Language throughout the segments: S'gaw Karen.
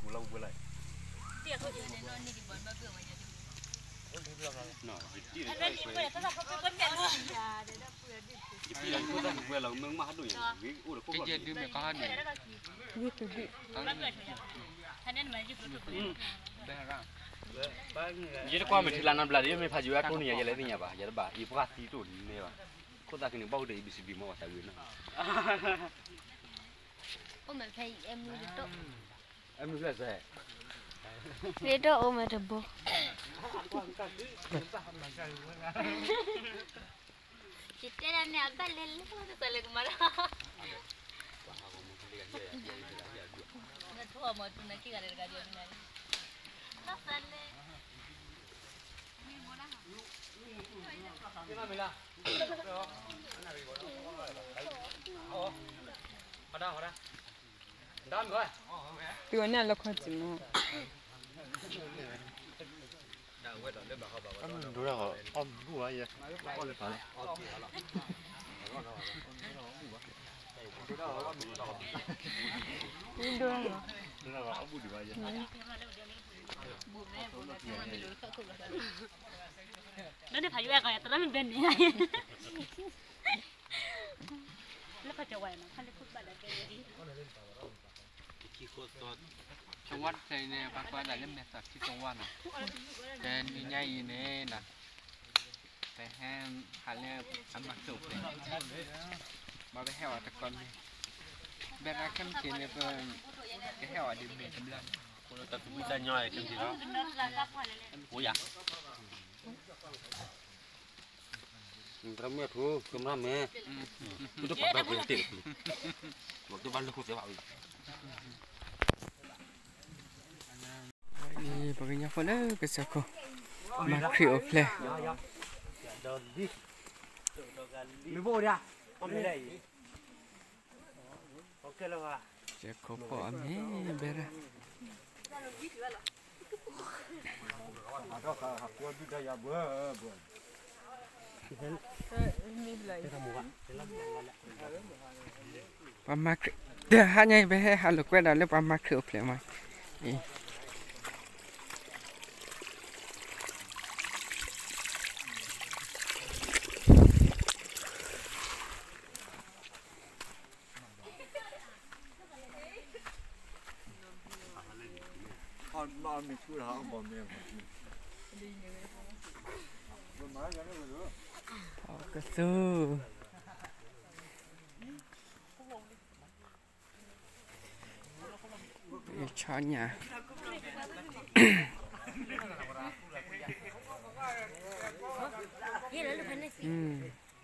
ပူၤလီၤပူၤလီၤ ယတကွၢ်မ့ၢ်ထံလၢနီတဘျီဒီး မ့ၢ်ဖးယိၤဝဲတိၢ်န့ၢ်ယၤ ယလဲၤသ့ၣ်ညါဘၣ် ယတဘၣ် ယပှၢ်သံတိၢ်န့ၣ်မ့ၢ်ဘၣ် ခိၣ်သးကန့ၣ် ဘၣ်အိၣ်ဒီး A B C D မ့ၢ်ဝဲတၢ်ဂ့ၢ်နီၤ အိၣ်မ့ၢ်ဖဲအံၤ အဲၣ်မုၢ်တတိၢ် အဲၣ်မုၢ်ဖျဲၣ်စဲး လ့တအိၣ်မ့ၢ်တဘိ ယတဲဒၣ်န့ၣ် အဘၣ်လဲၤလၢတၢ်လဲၤကမၤလၢ နထိၣ်အမၤတူၢ်နၤခံဂၤလၢတဂၤဒီး သုဝဲန့ၣ်အလီခီၣ်စံးမီၢ် ဒိၣ်ဒၣ်အီၣ်ဘူၣ်ဝဲယဲ အီၣ်လၢပာ်လီၤ ဒိၣ်ဒၣ်အီၣ်ဘူၣ်ဒံးဘၣ်ယဲ လၢန့ၣ်ဖးယိၤအဲၣ်ကီး တရၢ်မ့ၢ်ဘဲန့ၣ် လၢခီၣ်ကဝဲနီၤ ခါလၢခိၣ်ဘၣ်ဒီးတဲဝဲဒ် သဝီတဖျၢၣ်အံၤန့ၣ် ပှၤကိးဒၣ်လၢမဲာ်သၣ်ခံသဝီနီၤ, တနံၤညါအံၤန့ၣ်နီၤ, ပဟဲဟးလၢအမၤခရံာ်အိၣ်ဖျဲၣ်, ဘၣ်ပဟဲအီၤတကီၢ်မ့ၢ်, ဘဲရါခဲမုၢ်ဆ့ၣ်န့ၣ် ပကဟဲအီၤဒ်မ့ၢ်တဘျီ, တၢ်သူၣ်ဖှံသးညီခဲမုၢ်ဆ့ၣ်လီၤ, အိၣ်ယၤ တရၢ်မ့ၢ်ထူ ကမရၣ်မဲ, တပာ်ဘၣ်ပှဲၤတ့ၢ်, ဘၣ်လၢခိၣ်သဲဘၣ်ဝံၤ, ပကညီဖိလၢကစၢၢ်ခိၣ်, မၤခရံာ်အိၣ်ဖျဲၣ်, ကစၢၢ်ခိၣ်ဖိအမ့ၢ်ဘဲရၣ် ပှၤမၤခရံာ်, တဟါညါအံၤ ပဟဲဟးလိာ်ကွဲဒီးလၢပှၤမၤခရံာ်အိၣ်ဖျဲၣ်မး, ကသူ, ဆီညါ,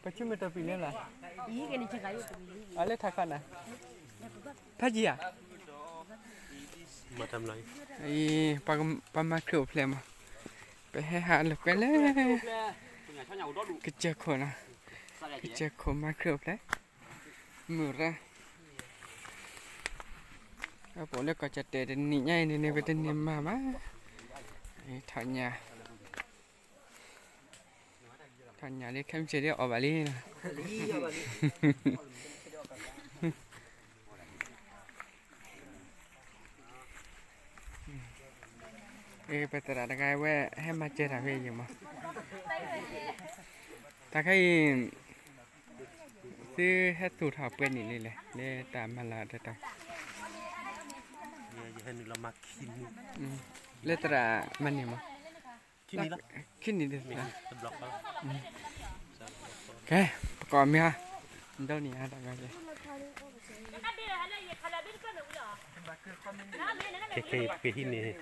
ပဆိကမိၣ်တပံၤန့ၣ်လီၤ, အလၢထးခီနၤ, ဖးယံၤဧါ, ပှၤမၤခရံာ်အိၣ်ဖျဲၣ်မး, ပဟဲဟးလိာ်ကွဲလၢ ကစၢၢ်ခိၣ်နီၤ, ကစၢၢ်ခိၣ်မၤခရံာ်အိၣ်ဖျဲၣ်, မုၢ်ရၣ်, အပှၤလၢကီၢ်ကၠီၣ်တဲာ်တနံၤညါအံၤန့ၣ်န့ၣ် ပတန့ၢ်မၤဘၣ်, ထီၣ်ညါ, ထီၣ်ညါလၢခဲမုၢ်ဆ့ၣ်ဒ်အီၣ်ဘၣ်လံနီၤ ပသရၣ်တဂၤဝဲ ဟဲမၤစၢၤတၢ်ဖဲအံၤမး, တၢ်ခဲအံၤ သုဟဲသူၣ်ထီၣ်ပှဲၤနံၣ်လံလဲၣ် လၢတၢ်မၤလၤတတီၤ, လၢသရၣ်မၤန့ၢ်မး, ခံနံၣ်တသၢ, ကဲ, ပကိးမ့ၢ်ဧါ, ဒိးန့ၢ်ဧါတၢ်ဂၤကဲ, ခဲခဲအံၤပကဟံးန့ၢ်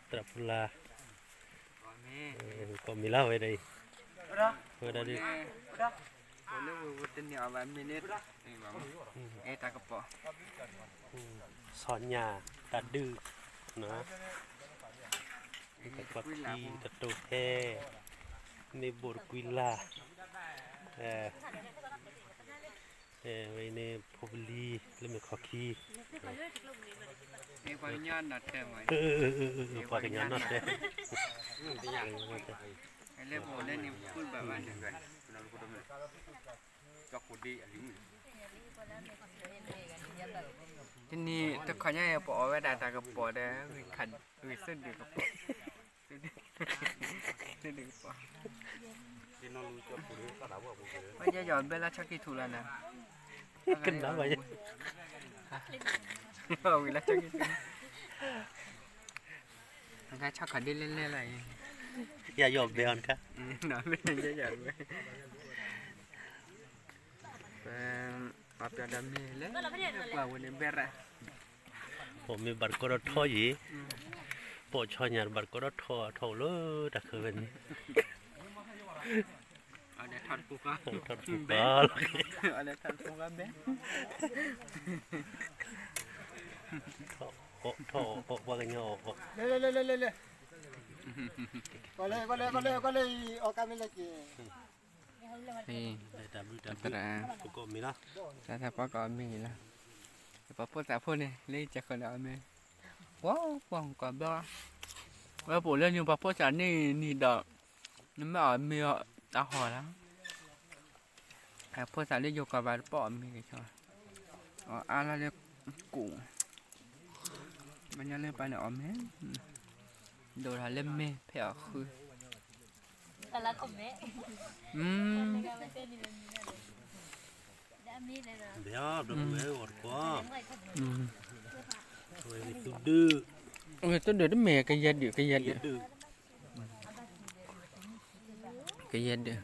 သရၣ်ဖူလါ, ကိးမံၤလၢဝဲဒၣ်အံၤ, ဝဲဒၣ်ဒ် လၢဝဲတန့ၢ်အီၤဘၣ်မ့ၢ်န့ၣ်, အဲၣ်တၢ်ကပီၤ, ဆီညါ, တၢ်ဒုး, တၢ်ကွၢ်ထံ, တတိၤဟဲ, မ့ၢ်ဘိၣ်တကွံလၢ်, ဝဲအံၤန့ၣ် ဖိပလံၤ လၢမဲာ်ခီၣ်ခံ, ပှၤကညီနီၢ်တဲ, ပှၤကညီနီၢ်တဲ, လၢပအိၣ်လၢန့ၣ် ပဘၣ်ဘၣ်န့ၣ်, ကၠီခိၣ်ဒ့အလံၤမုၣ်, တနံၤတခီညါအံၤ ပအီၣ်ဝဲဒၣ်တၢ်ကပီၤဒီး ဂံၢ်သုဒုၣ်ကပီၤ, သုဒုၣ်ကပီၤ, ပယီၤယီၤဘဲလၢဆီခံထူၣ်လီၤနၤ, ကနၣ်ဘၣ်ယဲ, ဝံၤလၢဆီခံထူၣ်, နခါဆီခီၣ်ဒ့လဲၣ်လဲၣ်လီၤအံၤ, ယယီၤဘဲအီၤနခါ, ဘဲ, ပှၤပျီဒီးမ့ၢ်လဲၣ်, ပှၤဝဲန့ၣ်ဘဲရၣ်, ပမ့ၢ်ဘၣ်တကီဒီးထီယံၤ, ပဆီညၣ်တဘၣ်တကီဒီးထီ, ထီအိၣ်လၢတၢ်ခၢၣ်ဝဲန့ၣ်, ထီတပူၤဃီ, ထီတပူၤဃီ, ဘဲ, ထီအီၣ်ပှၤကညီအီၣ်, လဲၤလဲၤလဲၤလဲၤလဲၤ, ကွၢ်လဲၤကွၢ်လဲၤကွၢ်လဲၤကွၢ်လဲၤအံၤ အီၣ်ကါမ့ၢ်လဲၣ်က့ၤ တၢ်ဘျုးတၢ်ဘျုး, ပကအီၣ်မ့ၤလီၤ, တၢ်သးပှၢ်ကအီၣ်မ့ၤလီၤ, ပှၤဖိသၣ်ဖိန့ၣ် လၢယကဲဃီန့ၣ်အီၣ်မ့ၤ, ပှၤပှၤကီၢ်ဘျီ, ဝဲပအိၣ်လၢနံၤပှၤဖိသၣ်န့ၣ်နံၤဒီး, နမ့ၢ်အီၣ်မ့ၤအီၤတၢ်ဟီၣ်လီၤ, ဖိသၣ်လၢယိၤကီၢ်ဘၣ်တပီၢ်အီၣ်မ့ၤက့ၤ, အီၣ်အါလီၤလၢကူၣ်, မ့ၢ်ညါလၢပၢ်န့ၣ်အီၣ်မ့ၤ, ဒိၣ်ထီၣ်လၢမ့ၢ်ဖဲအီၣ်ဃု, ဘဲအီၣ်ဘျီမ့ၢ်အီၣ်တကွီ, ဝဲသုဒုၣ်, ဝဲသုဒုၣ်တမ့ၢ်ကယဲၢ်ဒုၣ်, ကယဲၢ်ဒုၣ်, ကယဲၢ်ဒုၣ်